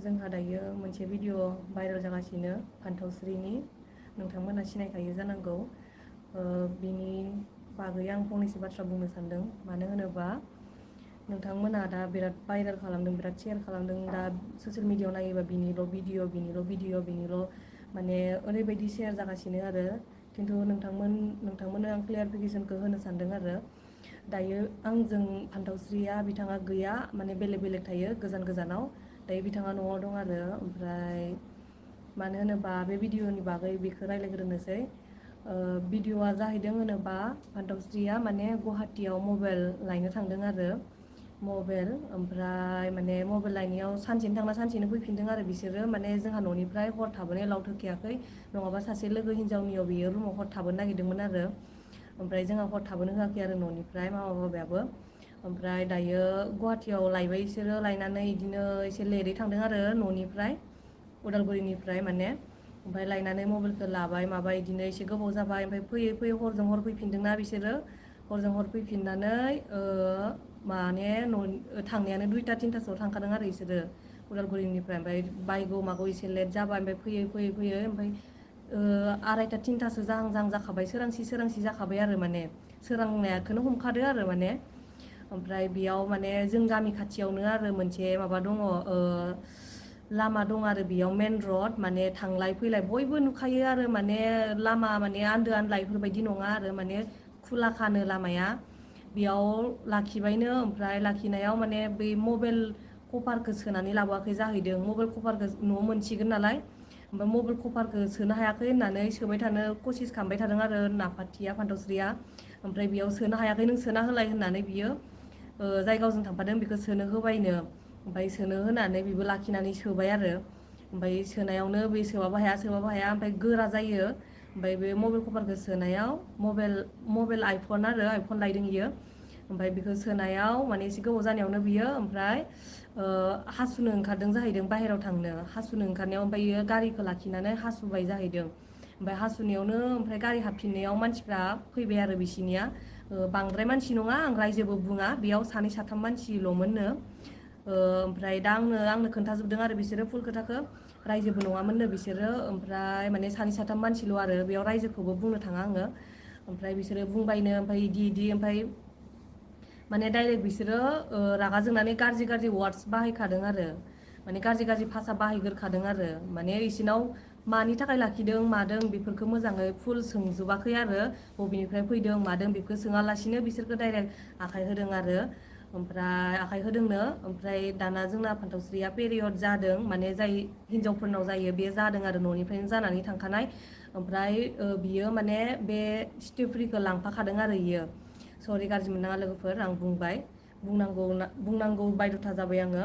जोंहा दायो मोनसे भिडिअ भाइरेल जागासिनो फान्थावस्रिनि नोंथांमोना सिनायखायो जानांगौ बिनि बागै आं फंनैसो बाथ्रा बुंनो सानदों मानो होनोबा नोंथांमोना दा बिराद भाइरेल खालामदों बिराद शेयार खालामदों दा ससियेल मिडियायाव नायोबा बिनिल' माने ओरैबायदि शेयार जागासिनो आरो खिन्थु नोंथांमोननो आं क्लियारिफिकेसनखौ होनो सानदों आरो दायो आंजों फान्थावस्रिया बिथाङा गैया माने बेलेग थायो गोजानाव दायो बिथाङा न'आव दं आरो ओमफ्राय मानो होनोबा बे भिडिअनि बागै बेखौ रायलायग्रोनोसै भिडिअआ जाहैदों होनोबा फान्थावस्रिया माने गुवाहाटीयाव मबाइल लायनो थांदों आरो ओमफ्राय माने मबाइल लायनायाव सानसेनो थांना सानसेनो फैफिनदों आरो बिसोरो माने जोंहा न'निफ्राय हर थाबोनो एलाउड होखायाखै नङाबा सासे लोगो हिन्जावनियाव बियो रुमाव हर थाबोनो नागिरदोंमोन आरो ओमफ्राय जोंहा हर थाबोनो होआखै आरो न'निफ्राय मामा बाबायाबो ओमफ्राय दायो गुवाहाटीयाव लायबाय बिसोरो लायनानै बिदिनो एसे लेटै थांदों आरो न'निफ्राय उदालगुरिनिफ्राय माने ओमफ्राय लायनानै मबाइलखौ लाबाय माबाय बिदिनो एसे गोबाव जाबाय ओमफ्राय फैयै हरजों हर फैफिनदोंना बिसोरो हरजों हर फैफिननानै माने थांनायानो 2टा 3टासोआव थांखादों आरो बिसोरो उदालगुरिनिफ्राय ओमफ्राय बायगौ मागौ एसे लेट जाबाय ओमफ्राय फैयै ओमफ्राय 2टा 3टासो जाहां जाखाबाय सोरांसि जाखाबाय आरो माने सोरांनायखौनो हमखादो आरो माने ओमफ्राय बेयाव माने जों गामि खाथियावनो आरो मोनसे माबा दङ लामा दं आरो बेयाव मेन रड माने थांलाय फैलाय बयबो नुखायो आरो माने लामा माने आन्दो आनला बेफोरबायदि नङा आरो माने खुलाखानो लामाया बेयाव लाखिबायनो ओमफ्राय लाखिनायाव माने बै मबाइल कभारखौ सोनानै लाबोआखै जाहैदों मबाइल कभारखौ न'आव मोनसिगोन नालाय ओमफ्राय मबाइल कभारखौ सोनो हायाखै होननानै सोबाय थानो कसिस खालामबाय थादों आरो नाफाथिया फान्थावस्रिया ओमफ्राय बेयाव सोनो हायाखै नों सोना होलाय होननानै बियो जाय गावजों थांफादों बेखौ सोनो होबायनो ओमफ्राय सोनो होनानै बेबो लाखिनानै सोबाय आरो ओमफ्राय सोनायावनो बे सोबाबो हाया ओमफ्राय गोरा जायो ओमफ्राय बे मबाइल कभारखौ सोनायाव मबाइल आइफन लायदों बियो ओमफ्राय बेखौ सोनायाव माने एसे गोबाव जानायावनो बियो ओमफ्राय हासुनो ओंखारदों जाहैदों बाहेराव थांनो हासुनो ओंखारनायाव ओमफ्राय बियो गारिखौ लाखिनानै हासुबाय जाहैदों ओमफ्राय हासुनायावनो ओमफ्राय गारि हाबफिननायाव मानसिफ्रा फैबाय आरो बिसिनिया बांद्राय मानसि नङा आं रायजोबो बुङा बेयाव 2-3 मानसिल'मोननो ओमफ्राय दा आंनो खोन्थाजोबदों आरो बिसोरो फुल खोथाखौ रायजोबो नङामोननो बिसोरो ओमफ्राय माने 2-3 मानसिल' आरो बेयाव रायजोखौबो बुंनो थाङा आङो ओमफ्राय बिसोरो बुंबायनो ओमफ्राय इदि ओमफ्राय माने डाइरेक्ट बिसोरो रागा जोंनानै गाज्रि वार्डस बाहायखादों आरो माने गाज्रि भाषा बाहायग्रोखादों आरो माने बिसोरनाव मानि थाखाय लाखिदों मादों बेफोरखौ मोजाङै फुल सोंजोबाखै आरो बबेनिफ्राय फैदों मादों बेखौ सोङालासिनो बिसोरखौ डाइरेक्ट आखाइ होदों आरो ओमफ्राय आखाइ होदोंनो ओमफ्राय दाना जोंना फान्थावस्रिया पेरियड जादों माने जाय हिन्जावफोरनाव जायो बे जादों आरो न'निफ्रायनो जानानै थांखानाय ओमफ्राय बियो माने बे स्टेफ्रिखौ लांफाखादों आरो इयो सरि गाज्रि मोननाङा लोगोफोर आं बुंनांगौ बायद'था जाबाय आङो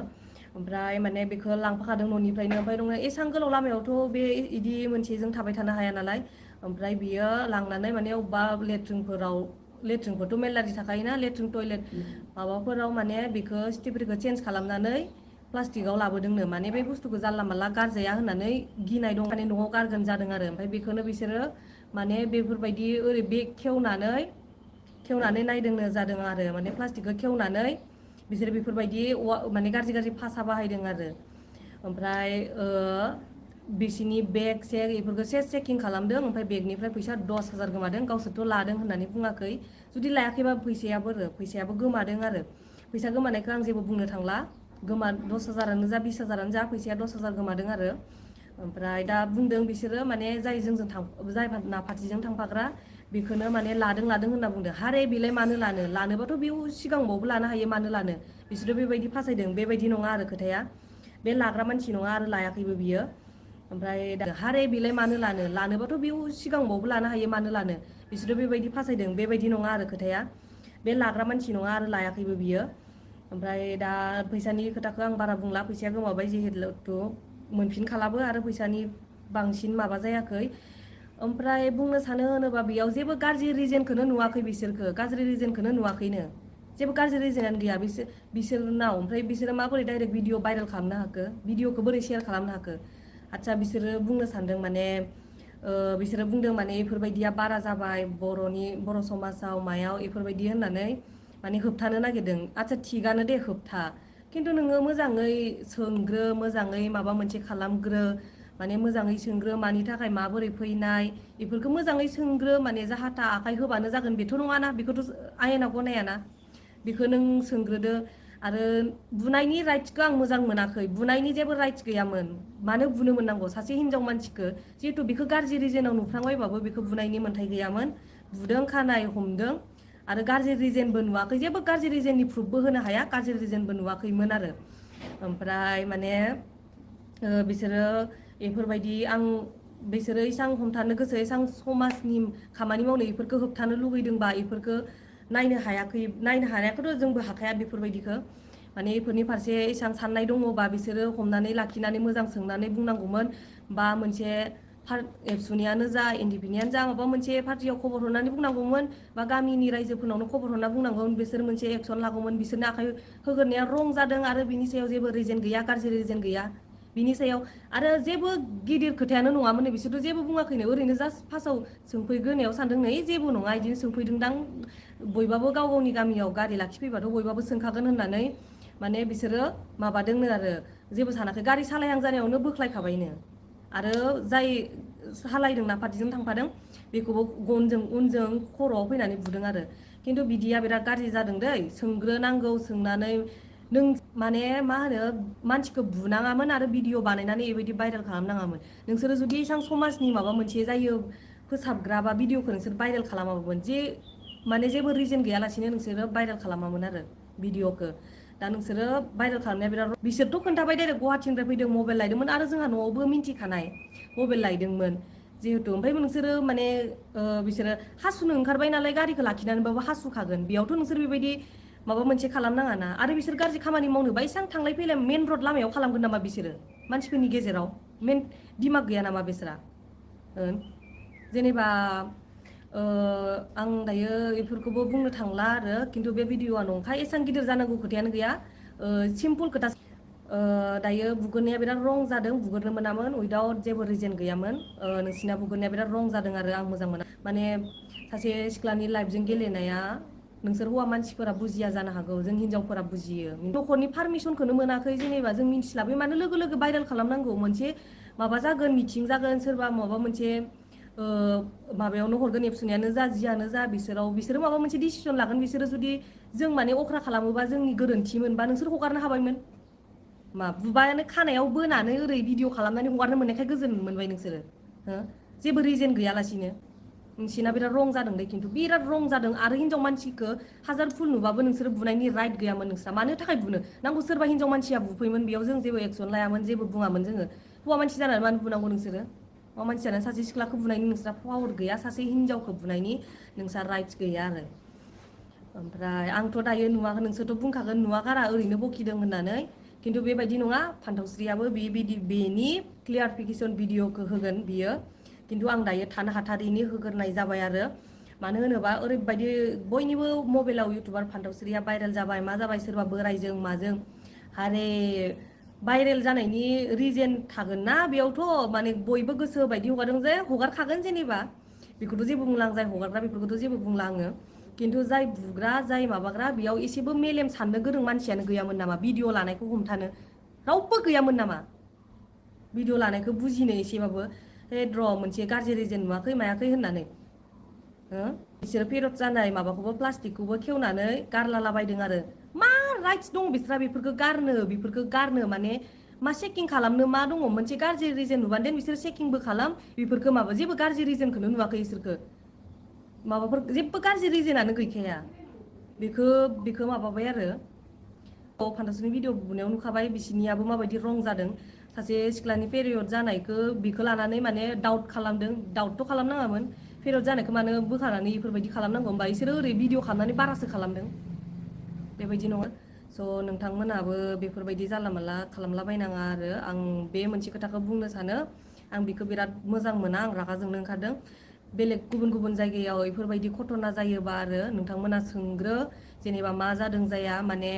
ओमफ्राय माने बेखौ लांफाखादों न'निफ्रायनो ओमफ्राय एसां गोलाव लामायावथ' बे इदि मोनसेजों थाबाय थानो हाया नालाय ओमफ्राय बियो लांनानै माने अबेबा लेट्रिनफोरथ' मेरलादि थाखायोना लेट्रिन टयलेट माबाफोराव माने बेखौ स्टेफ्रिखौ चेन्ज खालामनानै प्लास्टिकआव लाबोदोंनो माने बे बुस्थुखौ जानला मानला गारजाया होननानै गिनाय दं माने न'आव गारगोन जादों आरो ओमफ्राय बेखौनो बिसोरो माने बेफोरबायदि ओरै बे खेवनानै नायदोंनो जादों आरो माने प्लास्टिकखौ खेवनानै बिसोर बेफोरबायदि माने गाज्रि भाषा बाहायदों आरो ओमफ्राय बिसिनि बेग सेग बेफोरखौ चेकिं खालामदों ओमफ्राय बेगनिफ्राय फैसा 10,000 गोमादों गावसोरथ' लादों होननानै बुङाखै जुदि लायाखैबा फैसायाबो गोमादों आरो फैसा गोमानायखौ आं जेबो बुंनो थांला 10,000आनो जा 20,000आनो जा फैसाया 10,000 गोमादों आरो ओमफ्राय दा बुंदों बिसोरो माने जाय नाफाथिजों थांफाग्रा बेखौनो माने लादों होनना बुंदों हारे बेलाय मानो लानोबाथ' बेयाव सिगांबावबो लानो हायो मानो लानो बिसोरो बेबायदि फासायदों बेबायदि नङा आरो खोथाया बे लाग्रा मानसि नङा आरो लायाखैबो बियो ओमफ्राय हारे बेलाय मानो लानोबाथ' बेयाव सिगांबावबो लानो हायो मानो लानो बिसोरो बेबायदि फासायदों बेबायदि नङा आरो खोथाया बे लाग्रा मानसि नङा आरो लायाखैबो बियो ओमफ्राय दा फैसानि खोथाखौ आं बारा बुंला फैसाया गोमाबाय जिहेतु मोनफिनखालाबो आरो फैसानि बांसिन माबा जायाखै ओमफ्राय बुंनो सानो होनोबा बेयाव जेबो गाज्रि रिजनखौनो नुवाखै नुवाखैनो जेबो गाज्रि रिजनानो गैया बिसोरनाव ओमफ्राय बिसोरो माबोरै डाइरेक्ट भिडिअ भाइरेल खालामनो हाखो भिडिअखौ बोरै शेयार खालामनो हाखो आदसा बिसोरो बुंनो सानदों माने बिसोरो बुंदों माने बेफोरबायदिया बारा जाबाय बर' समाजाव मायाव बेफोरबायदि होननानै माने होबथानो नागिरदों आदसा थिगानो दे होबथा खिन्थु नोङो मोजाङै सोंग्रो, मोजाङै माबा मोनसे खालामग्रो, माने मोजाङै सोंग्रो मानि थाखाय माबोरै फैनाय बेफोरखौ मोजाङै सोंग्रो, माने जाहाथा आखाइ होबानो जागोन बेथ' नङाना, बेखौथ' आयेना गनायाना, बेखौ नों सोंग्रोदो। आरो बुनायनि राइट्सखौ आं मोजां मोनाखै, बुनायनि जेबो राइट्स गैयामोन, मानो बुनो मोननांगौ सासे हिनजाव मानसिखौ, जिहेतु बेखौ गाज्रि रिजनाव नुफ्लांबायबाबो बेखौ बुनायनि मोन्थाय गैयामोन, बुदों, खानाय हमदों, आरो गाज्रि रिजनबो नुवाखै, जेबो गाज्रि रिजननि प्रुफबो होनो हाया, गाज्रि रिजनबो नुवाखैमोन आरो। ओमफ्राय माने बिसोरो बेफोरबायदि बिसोरो इसां हमथानो गोसो, इसां समाजनि खामानि मावनो बेफोरखौ होबथानो लुगैदोंबा बेफोरखौ नायनो हायाखैथ' जोंबो हाखाया बेफोरबायदिखौ, माने बेफोरनि फारसे इसां साननाय दङबा बिसोरो हमनानै लाखिनानै मोजां सोंनानै बुंनांगौमोन, बा मोनसे एबसुनियानो जा एनडिपिनियानो जा माबा मोनसे पार्टियाव खबर हरनानै बुंनांगौमोन, बा गामिनि रायजोफोरनावनो खबर हरना बुंनांगौमोन, बिसोर मोनसे एक्सन लागौमोन, बिसोरनो आखाइ होग्रोनाया रं जादों आरो बिनि सायाव जेबो रिजन गैया, गाज्रि रिजन गैया बिनि सायाव, आरो जेबो गिदिर खोथायानो नङामोन, बिसोरथ' जेबो बुङाखैनो, ओरैनो जास्ट फार्स्टआव सोंफैग्रोनायाव सानदों नै जेबो नङा बिदिनो सोंफैदोंदां, बयबाबो गाव गावनि गामियाव गारि लाखिफैबाथ' बयबाबो सोंखागोन होननानै माने बिसोरो माबादोंनो आरो, जेबो सानाखै, गारि सालायहां जानायावनो बोख्लायखाबायनो, आरो जाय सालायदोंना पार्टिजों थांफादों बेखौबो गनजों उनजों खर'आव फैनानै बुदों आरो। खिन्थु बिदिया बिराद गाज्रि जादों दै, सोंग्रोनांगौ, सोंनानै नों माने मा होनो मानसिखौ बुनाङामोन आरो भिडिअ बानायनानै बेबायदि भाइरेल खालामनाङामोन। नोंसोरो जुदि एसां समाजनि माबा मोनसे जायो फोसाबग्रा बा भिडिअखौ नोंसोर भाइरेल खालामामोन, जे माने जेबो रिजन गैयालासेनो नोंसोरो भाइरेल खालामामोन आरो भिडिअखौ। दा नोंसोरो भाइरेल खालामनाया बिराद, बिसोरथ' खोन्थाबाय डाइरेक्ट गुवाहाटिनिफ्राय फैदों, मबाइल लायदोंमोन, आरो जोंहा न'आवबो मिन्थिखानाय मबाइल लायदोंमोन जिहेतु, ओमफ्राय नोंसोरो माने बिसोरो हासुनो ओंखारबाय नालाय गारिखौ लाखिनानैबाबो हासुखागोन, बेयावथ' नोंसोर बेबायदि माबा मोनसे खालामनाङा ना। आरो बिसोर गाज्रि खामानि मावनोबा इसां थांलाय फैलाय मेन रड लामायाव खालामगोन नामा बिसोरो, मानसिफोरनि गेजेराव मेन दिमाग गैया नामा बिसोरा? जेनेबा आं दायो बेफोरखौबो बुंनो थांला आरो, खिन्थु बे भिडिअआ नंखाय, एसां गिदिर जानांगौ खोथायानो गैया, सिम्पल खोथा। दायो बुगोरनाया बिराद रं जादों, बुगोरनो मोनामोन, उइदाउट जेबो रिजन गैयामोन, नोंसिना बुगोरनाया बिराद रं जादों आरो आं मोजां मोना, माने सासे सिख्लानि लाइफजों गेलेनाया, नोंसोर हौवा मानसिफोरा बुजिया जानो हागौ, जों हिनजावफोरा बुजियो, न'खरनि पारमिसनखौनो मोनाखै, जेनेबा जों मिन्थिलाबै मानो लोगो लोगो भाइरेल खालामनांगौ, मोनसे माबा जागोन, मिथिं जागोन, सोरबा माबा मोनसे माबायावनो हरगोन, एबसुनियानो जा जियानो जा, बिसोरो माबा मोनसे डिसिसन लागोन, बिसोरो जुदि जों माने अख्रा खालामोबा जोंनि गोरोन्थिमोनबा नोंसोर हगारनो हाबायमोन, मा बुबायानो खानायाव बोनानै ओरै भिडिअ खालामनानै हगारनो मोननायखाय गोजोन मोनबाय नोंसोरो, जेबो रिजन गैयालासिनो। नोंसिना बिराद रं जादों दे, खिन्थु बिराद रं जादों, आरो हिनजाव मानसिखौ हाजार फुल नुबाबो नोंसोरो बुनायनि राइट गैयामोन, नोंस्रा मानो थाखाय बुनो नांगौ, सोरबा हिनजाव मानसिया बुफैमोन, बेयाव जों जेबो एक्सन लायामोन, जेबो बुङामोन, जोङो हौवा मानसि जानानै मानो बुनांगौ नोंसोरो, हौवा मानसि जानानै सासे सिख्लाखौ बुनायनि नोंस्रा पावार गैया, सासे हिनजावखौ बुनायनि नोंस्रा राइट्स गैया आरो। ओमफ्राय आंथ' दायो नुवाखै, नोंसोरथ' बुंखागोन नुवागारा ओरैनो बखिदों होननानै, खिन्थु बेबायदि नङा, फान्थावस्रियाबो बेनि क्लियारिफिकेसन भिडिअखौ होगोन बियो, खिन्थु आं दायो थानो हाथारिनि होग्रोनाय जाबाय आरो, मानो होनोबा ओरैबायदि बयनिबो मबाइलाव इउटुबार फान्थावस्रिया भाइरेल जाबाय, मा जाबाय, सोरबा बोरायजों माजों, हारे भाइरेल जानायनि रिजन थागोन ना बेयावथ', माने बयबो गोसो बायदि हगारदों जे हगारखागोन, जेनेबा बेखौथ' जेबो बुंला आं, जाय हगारग्रा बेफोरखौथ' जेबो बुंला आङो, खिन्थु जाय बुग्रा जाय माबाग्रा बेयाव एसेबो मेलेम साननो गोरों मानसियानो गैयामोन नामा, भिडिअ लानायखौ हमथानो रावबो गैयामोन नामा, भिडिअ लानायखौ बुजिनो एसेबाबो, र' मोनसे गाज्रि रिजन नुवाखै मायाखै होननानै, बिसोरो पेरड जानाय माबाखौबो प्लास्टिकखौबो खेवनानै गारलालाबायदों आरो, मा राइट्स दं बिस्रा बेफोरखौ गारनो माने मा चेकिं खालामनो मा दङ, मोनसे गाज्रि रिजन नुबानो देन बिसोर चेकिंबो खालाम, बेफोरखौ माबा जेबो गाज्रि रिजनखौनो नुवाखै बिसोरखो, माबाफोर जेबो गाज्रि रिजनानो गैखाया, बेखौ माबाबाय आरो। फान्थावस्रिनि भिडिअ बुनायाव नुखाबाय बिसिनियाबो माबायदि रं जादों, सासे सिख्लानि पेरियड जानायखौ बेखौ लानानै माने डाउट खालामदों, डाउटथ' खालामनाङामोन, पेरियड जानायखौ मानो बोखानानै बेफोरबायदि खालामनांगौ, होमबा बिसोरो ओरै भिडिअ खालामनानै बारासो खालामदों, बेबायदि नङा। स' नोंथांमोनाबो बेफोरबायदि जानला मानला खालामलाबायनाङा आरो, आं बे मोनसे खोथाखौ बुंनो सानो, आं बेखौ बिराद मोजां मोना, आं रागा जोंनो ओंखारदों। बेलेग गुबुन जायगायाव बेफोरबायदि घटना जायोबा आरो नोंथांमोना सोंग्रो, जेनेबा मा जादों जाया, माने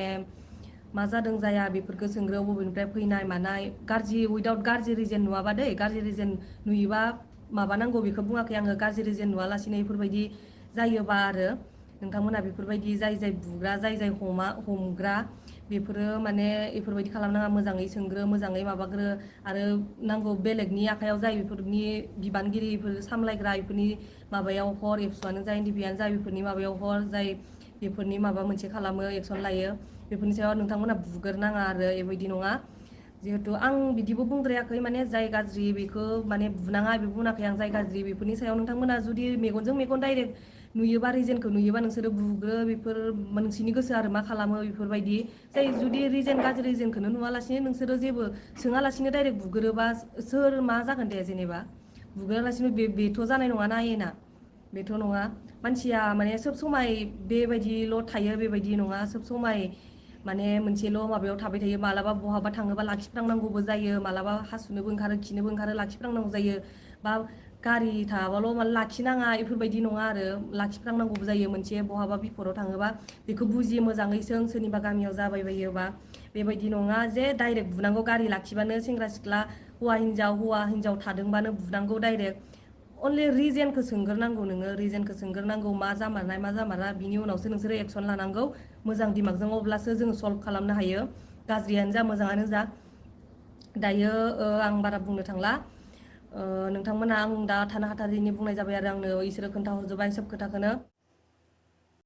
मा जादों जाया बेफोरखौ सोंग्रो, बबेनिफ्राय फैनाय मानाय, गाज्रि उइदाउट गाज्रि रिजन नुवाबा दै, गाज्रि रिजन नुयोबा माबानांगौ, बेखौ बुङाखै आङो, गाज्रि रिजन नुवालासिनो बेफोरबायदि जायोबा आरो नोंथांमोना बेफोरबायदि जाय बुग्रा जाय हमग्रा बेफोरो माने बेफोरबायदि खालामनाङा मोजाङै सोंग्रो मोजाङै माबाग्रो आरो नांगौ बेलेगनि आखायाव जाय बेफोरनि बिबानगिरि बेफोर सामलायग्रा बेफोरनि माबायाव हर एबसुआनो जा एनडिपिआनो जा बेफोरनि माबायाव हर जाय बेफोरनि माबा मोनसे खालामो एक्सन लायो बेफोरनि सायाव नोंथांमोना बुग्रोनाङा आरो बेबायदि नङा जिहेतु आं बिदिबो बुंद्रायाखै माने जाय गाज्रि बेखौ माने बुनाङा बेबो बुङाखै आं जाय गाज्रि बेफोरनि सायाव नोंथांमोना जुदि मेगनजों मेगन डाइरेक्ट नुयोबा रिजेनखौ नुयोबा नोंसोरो बुग्रो बेफोर नोंसिनि गोसो आरो मा खालामो बेफोरबायदि जाय जुदि रिजेन गाज्रि रिजेनखौनो नुवालासिनो नोंसोरो जेबो सोङालासिनो डाइरेक्ट बुग्रोबा सोर मा जागोन दे जेनेबा बुग्रोआलासिनो बेथ' जानाय नङा ना आयेना बेथ' नङा मानसिया माने सब समाय बेबायदिल' थायो बेबायदि नङा सब समाय माने मोनसेल' माबायाव थाबाय थायो मालाबा बहाबा थाङोबा लाखिफ्लांनांगौबो जायो मालाबा हासुनोबो ओंखारो खिनोबो ओंखारो लाखिफ्लांनांगौ जायो बा गारि थाबाल' माने लाखिनाङा बेफोरबायदि नङा आरो लाखिफ्लांनांगौबो जायो मोनसे बहाबा बिफोराव थाङोबा बेखौ बुजियो मोजाङै सोरनिबा गामियाव जाबायबायोबा बेबायदि नङा जे डाइरेक्ट बुनांगौ गारि लाखिबानो सेंग्रा सिख्ला हौवा हिनजाव थादोंबानो बुनांगौ डाइरेक्ट अनलि रिजेनखौ सोंग्रोनांगौ नोङो रिजेनखौ सोंग्रोनांगौ मा जामारनाय मा जामारा बिनि उनावसो नोंसोरो एक्सन लानांगौ मोजां दिमागजों अब्लासो जोङो सल्भ खालामनो हायो गाज्रियानो जा मोजाङानो जा दायो आं बारा बुंनो थांला नोंथांमोना आं दा थानो हाथारिनि बुंनाय जाबाय आरो आंनो इसोरो खोन्थाहरजोब्बाय सोब खोथाखौनो